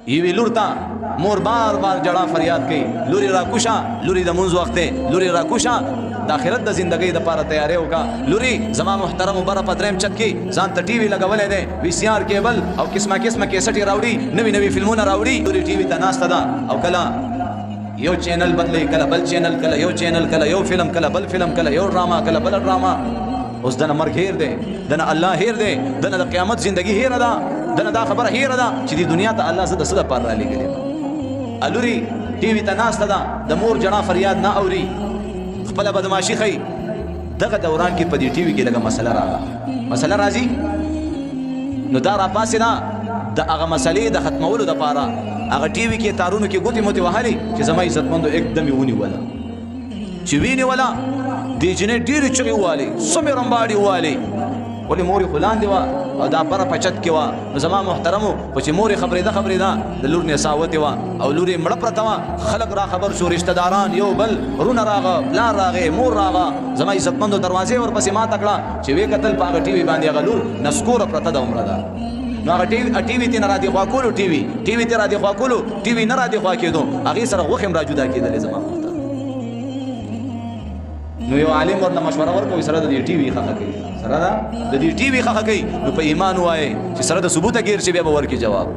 یوې لور ته مور بار بار جړا فریاد کوي، لوري راکوشه، لوري د مونځ وخت دی، لوري راکوشه، د آخرت د زندګۍ دپاره تیاری وکړه. لوري زما محترم بره په دریم چت کې ځان ته ټي وي لګولی دی، وي سي آر کیبل او قسمه قسمه کیسټې راوړي، نوي نوي فلمونه راوړي. لوري ټي وي ته ناسته ده او کله یو چینل بدلی، کله بل چینل، کله یو چینل، کله یو فلم، کله بل فلم، کله یو ډرامه، کله بل ډرامه. اوس دنه مرګ هیر دی، دنه الله هیر دی، دنه د قیامت زندگی هیره ده، دنه دا خبره هیره ده چې دې دنیا ته الله زه د څه دپاره رالیږلی یم. الوري ټي وي ته ناسته ده، د مور جړا فریاد نه اوري، خپله بدماشي ښیي. دغه دوران کې په دې ټي وي کې لږه مسله راغله، مسله راځي نو دا راپاڅېده د هغه مسلې د ختمولو دپاره هغه ټي وي کې تارونو کې ګوتې موتې وهلې چې زما عزتمندو एकदम یې ونیوله. چې وینیوله دې جینۍ ډېرې چغې ووهلې، سمې رمباړې ووهلې، ولې مور یې خو لاندې وه او دا بره په چت کې وه. نو زما محترمو خو چې مور یې خبرېده خبرېده د لور نه یې ساه وتې وه او لور یې مړه پرته وه. خلک را خبر شو، رشته داران یو بل وروڼه راغه، پلار راغی، مور راغه. زما عزتمندو دروازې ورپسې ماته کړه چې ویې کتل په هغه ټي وي باندې هغه لور نسکوره پرته ده، عمره ده. نو هغه ټي وي ترې نه را دېخوا کولو، ټي وي ترې را دېخوا کولو، ټي وي نه را دېخوا کېدو، هغې سره غوښې هم را جدا کېدلې. زما محترم نو یو عالم ورله مشوره ورکوي، سره د دې ټي وي ښخه کوي، سره د دې ټي وي ښخه کوي. نو په ایمان ووایې چې سره د ثبوته ګیر شي بیا به ورکړي جواب.